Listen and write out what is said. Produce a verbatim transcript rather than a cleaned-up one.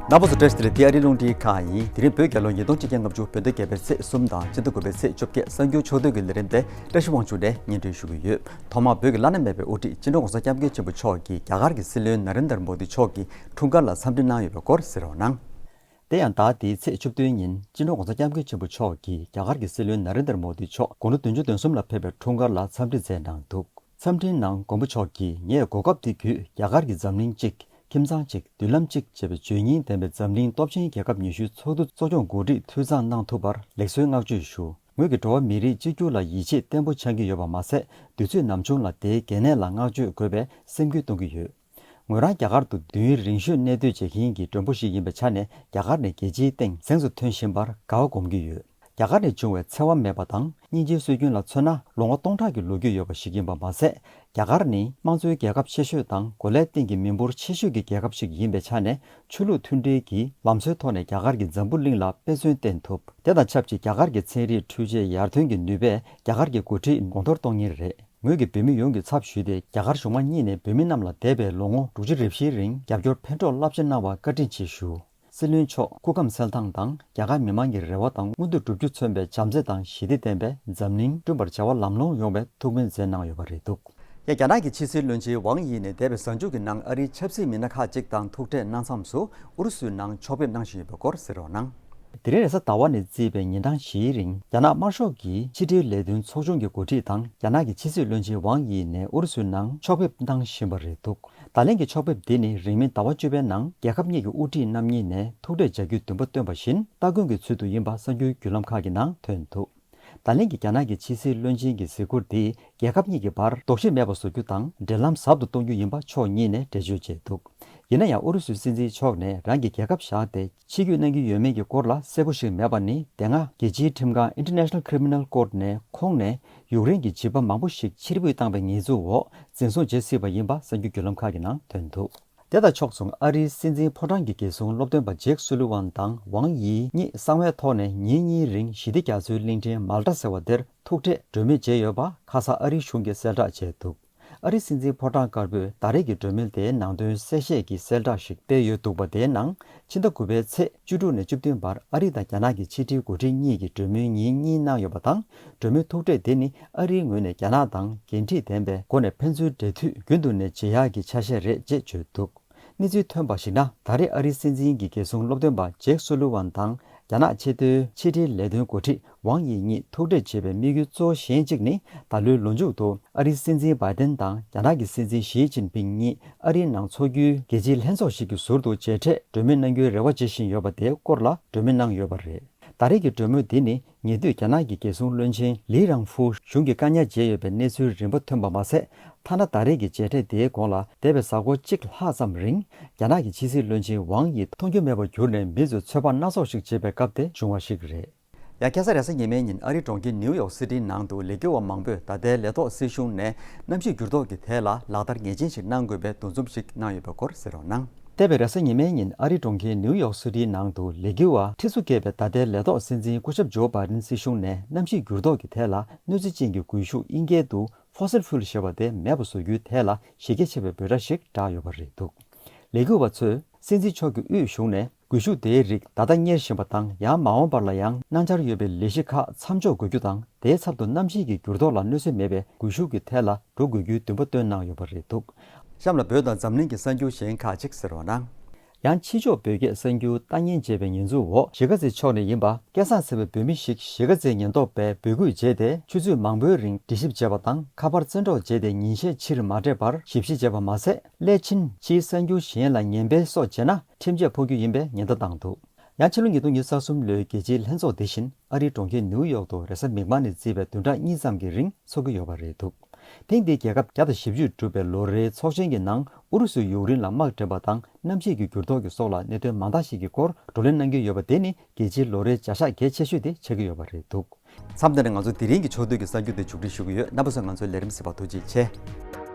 རྣམ་པ་ཚོ་བཀྲ་ཤིས་བདེ་ལེགས། འདི་ཨ་རིའི་རླུང་འཕྲིན་ཁང་ཡིན། དེ་རིང་བོད་རྒྱལ་ལོ་ཉིས་སྟོང་ཆིག་བརྒྱ་ལྔ་བཅུ་བོད་ཟླ་བརྒྱད་པའི་ཚེས་གསུམ་དང་ཕྱི་ཟླ་དགུ་པའི་ཚེས་བཅོ་བརྒྱད། གསར་འགྱུར་ཕྱོགས་བསྡུས་ཀྱི་ལས་རིམ་དེ་བཀྲ་ཤིས་དབང་ཕྱུག་ནས་སྙན་སྒྲོན་ཞུ་གི་ཡོད། ཐོག་མར་བོད་ཀྱི་བླ་ན་མེད་པའི་དབུ་ཁྲིད་སྤྱི་ནོར་༸གོང་ས་༸སྐྱབས་མགོན་ཆེན་པོ་མཆོག་གིས་རྒྱ་གར་གྱི་སྲིད་བློན་ན་རེན་དར་མོ་དི་མཆོག་གི་འཁྲུངས་སྐར་ལ་འཚམས་འདྲི་གནང་ཡོད་པའི་སྐོར་གསན་རོགས་གནང་། དེ་ཡང་ཟླ་འདིའི་ཚེས་བཅུ་བདུན་ཉིན་སྤྱི་ནོར་༸གོང་ས་༸སྐྱབས་མགོན་ཆེན་པོ་མཆོག་གིས་རྒྱ་གར་གྱི་སྲིད་བློན་ན་རེན་དར་མོ་དི་མཆོག་དགུང་ལོ་བདུན་ཅུ་དོན་གསུམ་ལ་ཕེབས་པའི་འཁྲུངས་སྐར་ལ་འཚམས་འདྲི་མཛད་གནང་འདུག། འཚམས་འདྲིའི་ནང་མགོན་པོ་མཆོག་གིས། ངས་གོ་སྐབས་འདི་བརྒྱུད་རྒྱ་གར་གྱི་འཛམ་གླིང་གཅིག། ཁྱིམ་ཚང་གཅིག། མདུན་ལམ་གཅིག་ཅེས་པའི་བརྗོད་སྙིང་ལྡན་པའི་འཛམ་གླིང་སྟོབས་ཆེན་རྒྱལ་ཁབ་ཉི་ཤུའི་ཚོགས་འདུ་གཙོ་སྐྱོང་འགོ་ཁྲིད་འཐུས་ཚང་གནང་ཐུབ་པར་ལེགས་གསོའི་བསྔགས་བརྗོད་ཞུ། ངོས་ཀྱིས་འགྲོ་བ་མི་རིགས་གཅིག་གྱུར་ལ་ཡིད་ཆེས་བརྟན་པོ་འཆང་གི་ཡོད་པ་མ་ཟད། དུས་ཚོད་ནམ་བྱུང་ལ་དེའི་གལ་གནད་ལ་བསྔགས་བརྗོད་དགོས་པའི་སེམས་འགུལ་གཏོང་གི་ཡོད། ངོས་རང་རྒྱ་གར་དུ་དུས་ཡུན་རིང་ཤོས་གནས་སྡོད་བྱེད་མཁན་གྱི་མགྲོན་པོ་ཞིག་ཡིན་པའི་ཆ་ནས། རྒྱ་གར་ནས་རྒྱལ་སྤྱིའི་སྟེང་གཟེངས་སུ་ཐོན་བཞིན་པར་དགའ་བ་སྒོམ་གྱི་ཡོད། རྒྱ་གར་ནས་བྱུང་བའི་འཚེ་བ་མེད་པ་དང་སྙིང་རྗེའི་སྲོལ་རྒྱུན་ལ་མཚོན་ན། ལོ་ངོ་སྟོང་ཕྲག་གི་ལོ་རྒྱུས་ཡོད་པ་ཞིག་ཡིན་པ་མ་ཟད། རྒྱ་གར་ནི་དམངས་གཙོའི་རྒྱལ་ཁབ་ཆེ་ཤོས་དང་། གོ་ལའི་སྟེང་གི་མི་འབོར་ཆེ་ཤོས་ཀྱི་རྒྱལ་ཁབ་ཞིག་ཡིན་པའི་ཆ་ནས། ཆོས་ལུགས་མཐུན་སྒྲིལ་གྱི་ལམ་སྲོལ་ཐོག་ནས་རྒྱ་གར་གྱི་འཛམ་བུ་གླིང་ལ་དཔེ་མཚོན་བསྟན་ཐུབ། དེ་དང་ཆབས་ཅིག་རྒྱ་གར་གྱི་ཚན་རིག་འཕྲུལ་ཆས་ཡར་ཐོན་གྱི་ནུས་པས་རྒྱ་གར་གྱི་འགོ་ཁྲིད་གོང་མཐོར་གཏོང་ངེས་རེད། ངོས་ཀྱིས་བོད་མི་ཡོངས་ཀྱི་ཚབ་ཞུས་ཏེ། རྒྱ་གར་གཞུང་མང་གཉིས་ནས་བོད་མི་རྣམས་ལ་འདས་པའི་ལོ་ངོ་དྲུག་ཅུ་རེ་བཞིའི་རིང་རྒྱབ་སྐྱོར་ཕན་ཐོགས་རླབས་ཆེན་གནང་བར་བཀའ་དྲིན་ཆེ་ཞུ། སྲིད་བློན་མཆོག་སྐུ་ཁམས་གསལ་ཐང་དང་། རྒྱ་གར་མི་མང་གི་རེ་བ་དང་མངོན་འདོད་གྲུབ་རྒྱུ་མཚོན་པའི་བྱམས་བརྩེ་དང་ཞི་བདེ་ལྡན་པའི་འཛམ་གླིང་བསྐྲུན་པར་བྱ་བ་ལམ་ལྷོང་ཡོང་བའི་ཐུགས་སྨོན་མཛད་གནང་ཡོད་པ་རེད་འདུག། ཡང་རྒྱ་ནག་གི་ཕྱི་སྲིད་བློན་ཆེན་ཝང་དབྱི་ནས་འདས་པའི་གཟའ་མཇུག་གི་ནང་ཨ་རིའི་ཆབ་སྲིད་མི་སྣ་ཁག་ཅིག་དང་ཐུག་འཕྲད་གནང་མཚམས་སུ། ཨུ་རུ་སུའི་ནང་ཕྱོགས་ཕེབས་གནང་བཞིན་ཡོད་པའི་སྐོར་གསན་རོགས་གནང་། དེ་རིང་རེས་གཟའ་ཟླ་བ་ནས་བརྩིས་པའི་ཉིན་གྲངས་བཞིའི་རིང་། རྒྱ་ནག་དམར་ཤོག་གི་ཕྱི་དྲིལ་ལས་དོན་ཚོགས་ཆུང་གི་འགོ་ཁྲིད་དང་། རྒྱ་ནག་གི་ཕྱི་སྲིད་བློན་ཆེན་ཝང་དབྱི་ནས་ཨུ་རུ་སུའི་ནང་ཕྱོགས་ཕེབས་གནང་བཞིན་པ་རེད་འདུག། ད་ལན་གྱི་ཕྱོགས་ཕེབས་འདི་ནི་རིང་མིན་ཟླ་བ་བཅུ་པའི་ནང་རྒྱལ་ཁབ་གཉིས་ཀྱི་དབུ་ཁྲིད་རྣམ་གཉིས་ནས་ཐུག་འཕྲད་བྱ་རྒྱུའི་འདུན་པ་བཏོན་པ་བཞིན། སྟ་གོན་གྱི་ཚུལ་དུ་ཡིན་པ་གསར་འགྱུར་བརྒྱུད་ལམ་ཁག་གི་ནང་ཐོན་འདུག། ད་ལན་གྱི་རྒྱ་ནག་གི་ཕྱི་སྲིད་བློན་ཆེན་གྱི་གཟིགས་སྐོར་འདིས་རྒྱལ་ཁབ་གཉིས་ཀྱི་བར་དོགས་གཞི་མེད་པ་བཟོ་རྒྱུ་དང་། འབྲེལ་ལམ་ཟབ་ཏུ་གཏོང་རྒྱུ་ཡིན་པ་ཕྱོགས་གཉིས་ནས་འགྲེལ་བརྗོད་བྱས་འདུག། ཡིན་ན་ཡང་། ཨུ་རུ་སུའི་སྲིད་འཛིན་མཆོག་ནས་རང་གི་རྒྱལ་ཁབ་བཞག་སྟེ་ཕྱི་སྐྱོད་གནང་རྒྱུ་ཡོད་མེད་ཀྱི་སྐོར་ལ་གསལ་པོ་ཞིག་མེད་པ་ནི། དེ་སྔ་རྒྱལ་སྤྱིའི་ཁྲིམས་ཁང་International Criminal Court ནས་ཁོང་ནས་ཡུཀ་རེན་གྱི་བྱིས་པ་མང་པོ་ཞིག་ཕྱིར་འབུད་བཏང་བའི་ཉེས་འཛུགས་འོག་འཛིན་བཟུང་བྱེད་སྲིད་པ་ཡིན་པ་གསར་འགྱུར་བརྒྱུད་ལམ་ཁག་གི་ནང་ཐོན་འདུག། དེ་དང་ཕྱོགས་མཚུངས། ཨ་རིའི་སྲིད་འཛིན་ཕོ་བྲང་གི་རྒྱལ་སྲུང་སློབ་སྟོན་པ་ཇེག་སུ་ལི་ཝན་དང་ཝང་དབྱི་གཉིས་གསང་བའི་ཐོག་ནས་ཉིན་གཉིས་རིང་ཞི་བདེ་རྒྱ་མཚོའི་གླིང་ཕྲན་མལ་ཏྲ་ཟེར་བ་དེར་ཐུག་འཕྲད་གྲོས་མོལ་བྱས་ཡོད་པ་ཁ་ས་ཨ་རིའི་གཞུང་གིས་གསལ་བསྒྲགས་བྱས་འདུག། ཨ་རིའི་སྲིད་འཛིན་ཕོ་བྲང་དཀར་པོས་ད་རེས་ཀྱི་གྲོས་མོལ་དེའི་ནང་དོན་གསལ་བཤད་ཀྱི་གསལ་བསྒྲགས་ཤིག་སྤེལ་ཡོད་འདུག་པ། དེའི་ནང་ཕྱི་ཟླ་དགུ་པའི་ཚེས་བཅུ་དྲུག་ནས་བཅུ་བདུན་བར་ཨ་རི་དང་རྒྱ་ནག་གི་ཕྱི་དྲིལ་འགོ་ཁྲིད་གཉིས་ཀྱིས་གྲོས་མོལ་ཉིན་གཉིས་གནང་ཡོད་པ་དང་། གྲོས་མོལ་ཐུག་འཕྲད་དེ་ནི་ཨ་རིའི་ངོས་ནས་རྒྱ་ནག་དང་འགན་འཁྲི་ལྡན་པའི་སྒོ་ནས་ཕན་ཚུན་འབྲེལ་མཐུད་རྒྱུན་དུ་ནས་བྱེད་ཡག་གི་ཆ་ཤས་རེད་ཅེས་བརྗོད་འདུག། གནས་ཚུལ་ཐོན་པར་གཞིགས་ན། ད་རེས་ཨ་རིའི་སྲིད་འཛིན་གྱི་རྒྱལ་སྲུང་སློབ་སྟོན་པ་ཇེག་སུ་ལི་ཝན་དང་རྒྱ་ནག་ཆེས་མཐོའི་ཕྱི་དྲིལ་ལས་དོན་འགོ་ཁྲིད་ཝང་དབྱི་གཉིས་ཐུག་འཕྲད་བྱེད་པའི་དམིགས་ཡུལ་གཙོ་བོ་གཞན་གཅིག་ནི། ད་ལོའི་ལོ་མཇུག་ཏུ་ཨ་རིའི་སྲིད་འཛིན་བྷའི་ཏན་དང་རྒྱ་ནག་གི་སྲིད་འཛིན་ཞི་ཅིན་ཕིང་གཉིས་ཨ་རིའི་ནང་འཚོགས་རྒྱུའི་རྒྱལ་སྤྱིའི་ལྷན་ཚོགས་ཤིག་གི་ཟུར་དུ་མཇལ་འཕྲད་གྲོས་མོལ་གནང་རྒྱུའི་རེ་བ་བྱེད་བཞིན་ཡོད་པ་དེའི་སྐོར་ལ་གྲོས་མོལ་གནང་ཡོད་པ་རེད། ད་རེས་ཀྱི་གྲོས་མོལ་འདི་ནི། ཉེ་དུས་རྒྱ་ནག་གི་རྒྱལ་སྲུང་བློན་ཆེན་ལི་རང་ཧྥུ་གཞུང་གིས་བཀག་ཉར་བྱས་ཡོད་པའི་གནས་ཚུལ་རིམ་པ་ཐོན་པ་མ་ཟད། ཐ་ན་ད་རེས་ཀྱི་མཇལ་འཕྲད་དེའི་གོང་ལ། འདས་པའི་གཟའ་འཁོར་གཅིག་ལྷག་ཙམ་རིང་། རྒྱ་ནག་གི་ཕྱི་སྲིད་བློན་ཆེན་ཝང་དབྱི་མཐོང་རྒྱུ་མེད་པར་གྱུར་ནས། མི་ཚོས་ཚོད་དཔག་སྣ་ཚོགས་ཤིག་བྱེད་པའི་སྐབས་དེ་བྱུང་བ་ཞིག་རེད། ཡང་ཁ་སང་རེས་གཟའ་ཉི་མའི་ཉིན། ཨ་རིའི་གྲོང་ཁྱེར་ནིའུ་ཡོག་སི་ཊིའི་ནང་དུ་ལས་འགུལ་བ་མང་པོས་ད་ལྟའི་ལས་ཐོག་སྲིད་གཞུང་ནས་གནམ་གཤིས་འགྱུར་ལྡོག་གི་ཐད་ལ་ལག་བསྟར་ངེས་ཅན་ཞིག་གནང་དགོས་པའི་འདུ་འཛོམས་ཤིག་གནང་ཡོད་པའི་སྐོར་གསན་རོགས་གནང་། འདས་པའི་རེས་གཟའ་ཉི་མའི་ཉིན། ཨ་རིའི་གྲོང་ཁྱེར་ནིའུ་ཡོག་སི་ཊིའི་ནང་དུ་ལས་འགུལ་བ་ཁྲི་ཚོ་བརྒལ་བས་ད་ལྟའི་ལས་ཐོག་སྲིད་འཛིན་སྐུ་ཞབས་ཇོ་བྷའི་ཏིན་སྲིད་གཞུང་ནས་གནམ་གཤིས་འགྱུར་ལྡོག་གི་ཐད་ལ་གནོད་འཚེ་ཅན་གྱི་སྒུལ་ཤུགས་དབྱིན་སྐད་དུ་fossil fuel ཞེས་པ་དེ་མེད་པ་བཟོ་རྒྱུའི་ཐད་ལ་གཞི་རྒྱ་ཆེ་བའི་འབོད་སྒྲ་ཞིག་བསྒྲགས་ཡོད་པ་རེད་འདུག། ལས་འགུལ་བ་ཚོས་སྲིད་འཛིན་མཆོག་གི་དབུས་གཞུང་ནས་སྒུལ་ཤུགས་དེའི་རིགས་ད་ལྟ་གཉེར་བཞིན་པ་དང་། ཡང་མ་འོངས་པར་ལ་ཡང་གནང་འཆར་ཡོད་པའི་ལས་གཞི་ཁག་མཚམས་འཇོག་དགོས་རྒྱུ་དང་། དེའི་ཚབ་ཏུ་གནམ་གཤིས་ཀྱི་འགྱུར་ལྡོག་ལ་གནོད་འཚེ་མེད་པའི་སྒུལ་ཤུགས་ཀྱི་ཐད་ལ་འགྲོ་དགོས་རྒྱུའི་འདུན་པ་བཏོན་གནང་ཡོད་པ་རེད་འདུག། གཤམ་ལ་བོད་དང་འཛམ་གླིང་གི་གསར་འགྱུར་གཞན་ཁག་ཅིག་གསན་རོགས་གནང་། ཡང་ཕྱི་ཕྱོགས་བོད་སྐད་གསར་འགྱུར་ལྟ་ཉན་བྱས་པའི་ཉེས་འཛུགས་འོག་གཞིས་ཀ་རྩེ་ཕྱོགས་ནས་ཡིན་པ་སྐལ་བཟང་ཟེར་བའི་བོད་མི་ཞིག་གཞིས་ཀ་རྩེའི་ཉེན་རྟོག་པས་འབོད་སྐུལ་བྱས་ཏེ། ཆུ་ཚོད་མང་པོའི་རིང་འདྲི་ཞིབ་བྱས་པ་དང་། ཁ་པར་བཙན་འཕྲོག་བྱས་ཏེ་ཉིན་ཤས་ཕྱིར་མ་སྤྲད་པར་ཞིབ་བཤེར་བྱས་པ་མ་ཟད། སླད་ཕྱིན་ཕྱིའི་གསར་འགྱུར་གཞན་ལ་ངན་སྤེལ་སོགས་བྱས་ན་ཁྲིམས་ཆད་ཕོག་རྒྱུ་ཡིན་པའི་ཉེན་བརྡ་བཏང་འདུག། ཡང་ཕྱི་ལོ་ཉིས་སྟོང་ཉི་ཤུ་རྩ་གསུམ་ལོའི་རྒྱལ་སྤྱིའི་ལྷན་ཚོགས་འདི་བཞིན་ཨ་རིའི་གྲོང་ཁྱེར་ནིའུ་ཡོག་ཏུ་རེས་གཟའ་མིག་དམར་ནས་བརྩིས་པའི་བདུན་ཕྲག་གཉིས་ཙམ་གྱི་རིང་འཚོགས་ཀྱི་ཡོད་པ་རེད་འདུག། ཐེངས་འདིའི་རྒྱལ་ཁབ་བརྒྱ་དང་བཞི་བཅུས་གྲུབ་པའི་ལོ་རེའི་ཚོགས་ཆེན་གྱི་ནང་ཨུ་རུ་སུས་ཡུཀ་རེན་ལ་དམག་འདྲེན་པ་དང་གནམ་གཤིས་ཀྱི་འགྱུར་ལྡོག་གི་སོགས་ལ་གནད་དོན་མང་དག་ཞིག་གི་སྐོར་བགྲོ་གླེང་གནང་གི་ཡོད་པ་དེ་ནི་རྒྱལ་སྤྱིའི་ལོ་རེའི་བྱ་གཞག་གལ་ཆེ་ཤོས་དེ་ཆགས་ཀྱི་ཡོད་པ་རེད་འདུག། མཚམས་འདི་ནས་ང་ཚོ་དེ་རིང་གི་ཕྱོགས་བསྡུས་ཀྱི་གསར་འགྱུར་དེ་མཇུག་སྒྲིལ་ཞུ་གི་ཡོད། རྣམ་པ་ཚོས་ང་ཚོའི་ལས་རིམ་གཟིགས་པར་ཐུགས་རྗེ་ཆེ།